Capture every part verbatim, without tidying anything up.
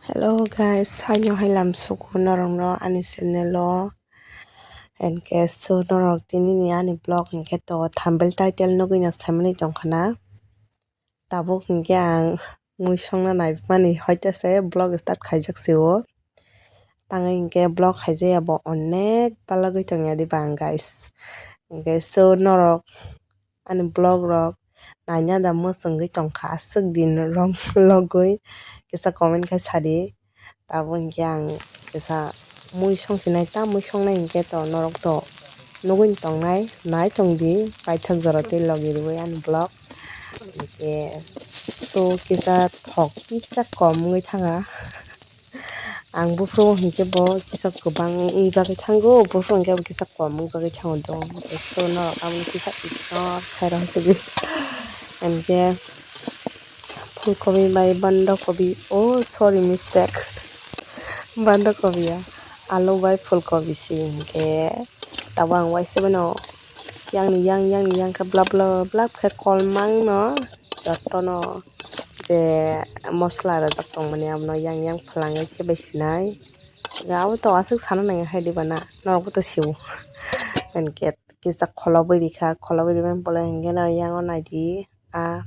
Hello guys, haino hai lam suku norokno ani channel o. Hinkhe so norok tini ni ani vlog hinkhe to thumbnail title nugui no saimani tongkha na. Tabuk hinkhe ang mui songna naimani hoite se vlog start khaijak se o. Tangwi hinkhe vlog khaijaya bo onek balagwi tongya diba ang guys. Hinkhe so norok ani vlog rok naina da mwchangwi tongkha aswk din rok logwi kisa comment khai sadi. Tabuk hinkhe ang kisa mui songsinai ta mui songnai hinkhe to norok to nugwi tongnai nai tongdi paithak jora tei logi rwui ani vlog. Hinkhe so kisa thok kisa kom wngwi thanga. Ang buphuru hinkhe bo kisa kwbang wngjagwi thango, buphuru hinkhe bo kisa kom wngjagwi thango do. So norok abono kisa ignore khairok sidi. Hinkhe phulkobi bai bandakobi, oh sorry, mistake. Bandakobi ya, alu bai phulkobi si hinkhe tabuk ang waisa mano yang ni yang, yang ni yang khe blap blap blap khe kolmang no. Jotono je mosla rwjak tongmani abono yang yang phalangwi khe bai sinai. Abo to aswk sana nangya hai diba na, norokbo to sio. Hinkhe kisa kholobwi rikha, kholobwi rimani pore hinkhe no yang o naidi. A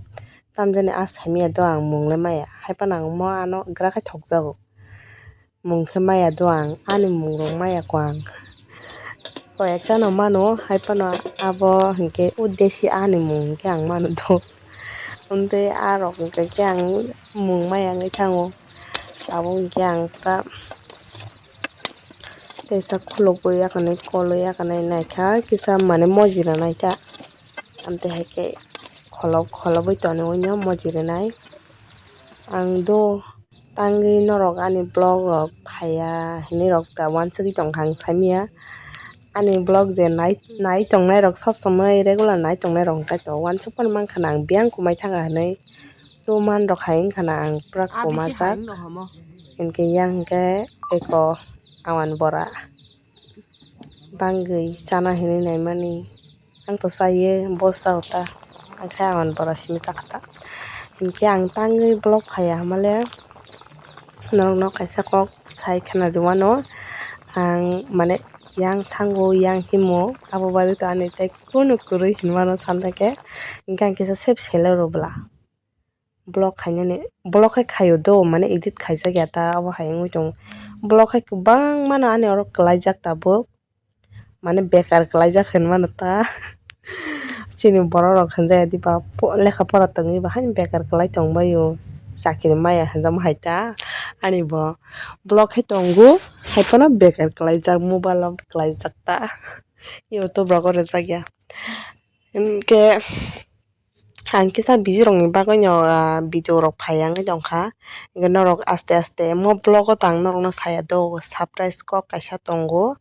tamjani a saimanya do ang mung le maya, hai phano ang mo ano gra khai thokjago. Mung khe maya do ang, ani mung rok maya ko ang. Koi ekta no mano, hai phano abo hinkhe o desi ani mung hinkhe ang mano do. Amtwi a rok hinkhe khe ang mung maya wngwi thango. Abo hinkhe ang pura teisa khulugwi yakarnai, kolwi yakarnai naikha kisa mane mojra naikha. Amtwi hai khe kholob-, kholobwi tonwi no mojra nai. Ang do tangwi norok ani vlog rok phaiya hinwi rok ta uansugwi tongkha ang saimanya. Ani vlog je nai, nai tongnai rok sob somoi regular nai tongnai rok hinkhe to uansuk phano mankha na ang biyang kumai thangkha hinwi. To man rok hai wngkha na ang pura kumajak. Hinkhe yang hinkhe eko awan bora bangwi chana hinwi naimani. Ang to chaio, bo chao ta. Ang khe awan bora simi chakha ta. Hinkhe ang tangwi vlog phaiya hamale norokno kaisa kok sai khna rwmano. Ang mane yang thango, yang himo, abo bagwi to ani tei kunu kwrwi hinmano santai khe. Hinkhe ang kisa sep selo rw bwla. Vlog khainani, vlog khai khaio do, mane edit khaijak ya ta, abo hai wngwi tongo. Vlog khai kwbangma no ani oro kwlaijak tabuk, mane bekar kwlaijak hinmano ta. Chini borok rok hinjaya diba, po-, lekha pora tongwi ba haino bekar kwlai tongbaio, chakri maya hinjakma hai ta ani bo. Vlog khai tongo, hai phano bekar kwlaijak, mobile o kwlaijak ta, YouTube rogo rijak ya. Hinkhe. Ang kisa busy rokni bagwino, ah, video rok phaiya wngwi tongkha. Hinkhe norok aste aste mo vlog o to ang norokno saya do, surprise kok kaisa tongo.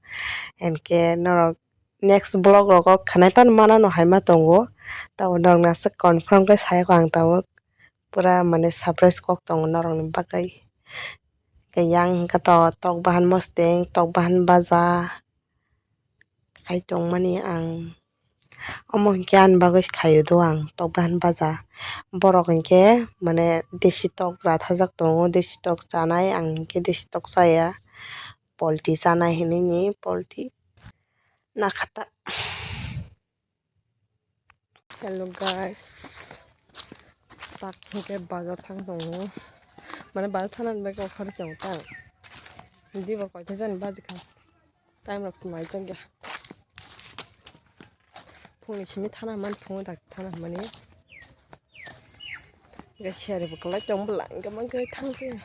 Hinkhe norok next vlog rogo khwnai phano manano hai ma tongo. Tabuk norokno aswk confirm khe saya kho ang tabuk. Pura mane surprise kok tongo norokni bagwi. Hinkhe yang hinkhe to tok bahan mosdeng, tok bahan baja. Khai tongmani ang. Omo hinkhe ani bagwi khaio do ang tok bahan baja. Borok hinkhe mane desi tok rathajak tongo, desi tok chanai, ang hinkhe desi tok chaya. Polti chanai hinwi ni polti nakhata. Hello guys, tak hinkhe bazar thang tongo, mane bazar thangnani bagwi offer tongo tang, hindi bo koitha jani baji kha, time rok naijak ya, phungni simi thana hwnmani, phungo dak thana hwnmani, hinkhe siyari bo kwlai tong bwla, hinkhe mankhe thang se.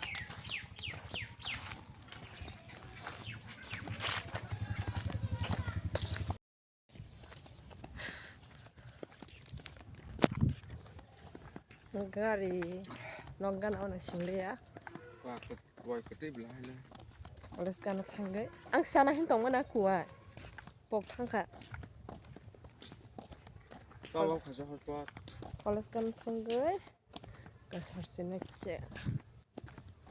Gari nok gana ono singlia. Wa kwt-, wa kwtwi bwla haino. College gana thangwi. Ang sana hin tongmana kuwa. Pok thangkha. Tolok khaja hotpot. College gana thangwi. Kasar se nai khe.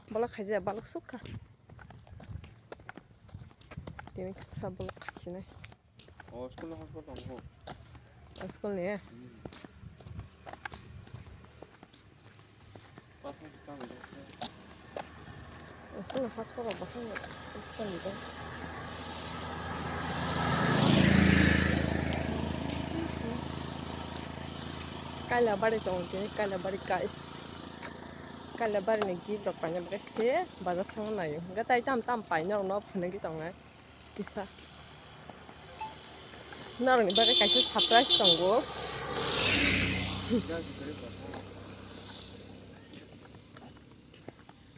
Bolok khaijaya balok sukha. Tini kisa bolok khaisinai. O school ni hospital tongo. O school ni? Hmm. Pathak tamo jese. Aswkno hospital rok bo haino hospital ni bo. Kailabari tongo tini, Kailabari guys. Kailabari ni gift rok paina bagwi se bazar thangna naio. Hwnkhe tai tam tam paina rokno phunugwi tongnai. Kisa. Norokni bagwi kaisa surprise tongo.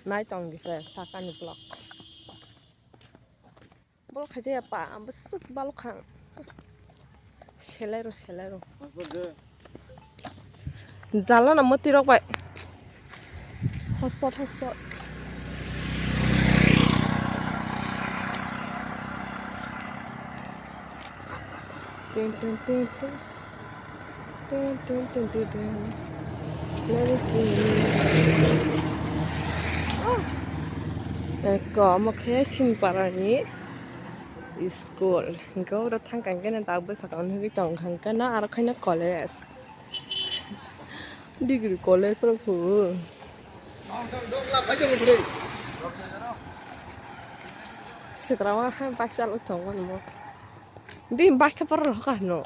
Nai tong kisa sakani vlog. Bol khaijaya pa, bwswk balokha. Selairo, selairo. Jala na mwtwi rok bai. Hotspot, hotspot. Tin, tin, tin, tin. Tin, tin, tin, tin, tin. Merry Christmas. Oh. Eko, omo khe Sinparani school. Hinkhe oro thangkha hinkhe no tabuk sakao nugwi tongkha hinkhe no aro khaino college. Degree college rok huo. Sitra ma hai baksa lo tongo mo. Bini baksa paro rok ka hino.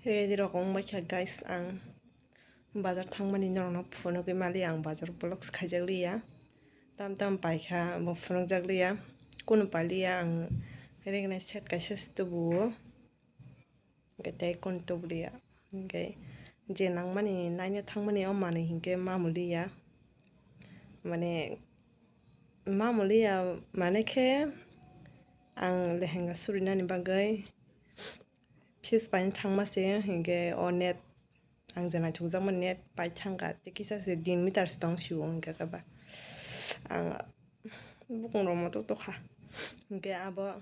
Ready rok wng baikha guys, ang bazar thangmani norokno phunugwi maliya, ang bazar vlogs khaijak liya, tam tam paikha bo phunukjak liya, kunu paliya ang regnai set kaisa se tubuo. Hwnkhe tei kunu tubuliya. Hwnkhe je nangmani naina thangmani o manwi hinkhe mamuliya. Mane mamuliya mane khe ang lehenga surinani bagwi fees paina thangma se hinkhe o net ang je naithokjakmani net pai thangkha tei kisa se din meter se tong sio hinkhe khe ba ang bukung rok motok tokha hinkhe abo.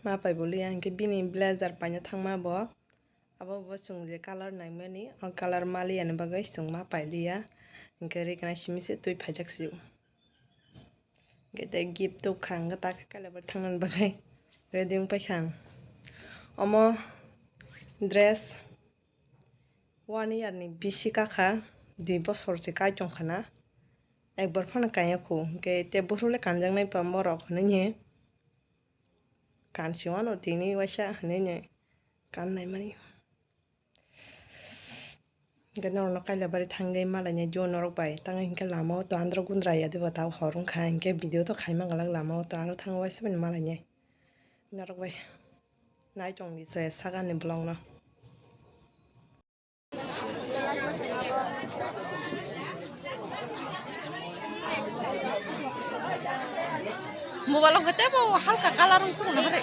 Ma pai bo liya hinkhe bini blazer paina thangma bo. Abo bo chwng je colour naimani, o colour ma liyani bagwi chwng ma pai liya. Hinkhe regnai simi se twi phaijak sio. Hinkhe tei gift tubkha hinkhe ta khe Kailabari thangnani bagwi ready wng paikha ang. Omo dress one year ni bisi kakha, dui bosor se kai tongkha na. Ekbar phano kaiya khu, hinkhe tei buphuru le kanjaknai pa borok hinwi. Kansi wano tini waisa hinwi kan naimani. Hinkhe norokno Kailabari thangwi malainai jo norok bai. Tangwi hinkhe lama o to andro gundra ya diba tao hor wngkha hinkhe video to khaima glak lama o to aro thango waisa mani malainai. Norok bai nai tongdi se sakani vlog no. Mobile o tebo halka colour wng sukno hari.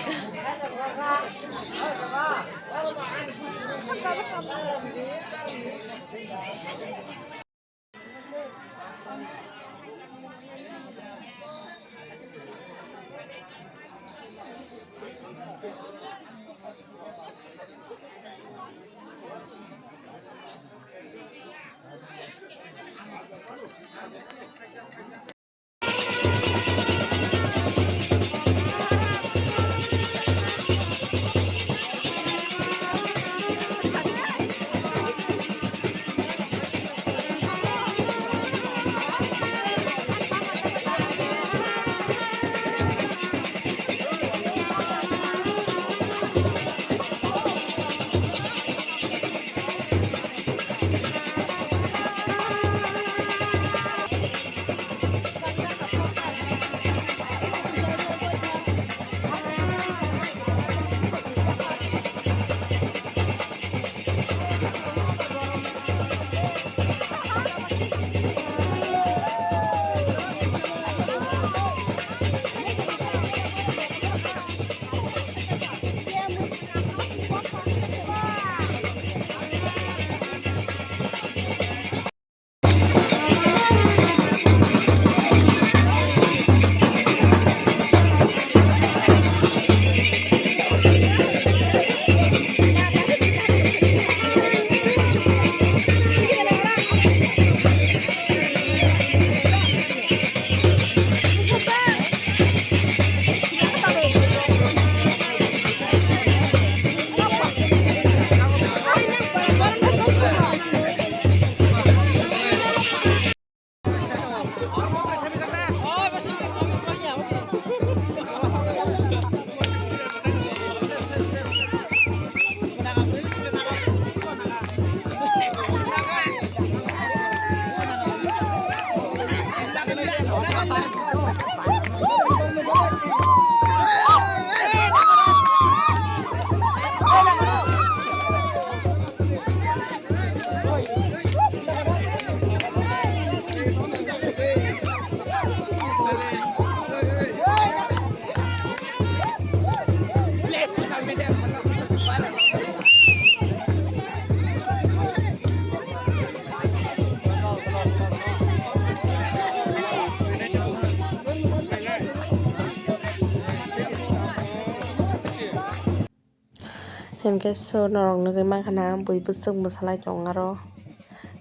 Hinkhe so norok nugwi mankha na bui bwswk bwsalai tongo aro,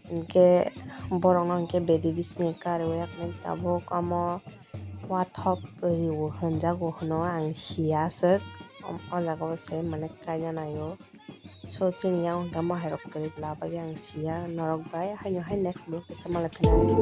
hinkhe borokno hinkhe bedi bisini kariwi yakni tabuk omo wathop riwi hwnjago hwno ang siya swk, o jaga o se mane kaina naio. So chini yang hwnka mahairok kwrwi bwla bagwi ang siya norok bai, haino hai next vlog kisa malai phinai.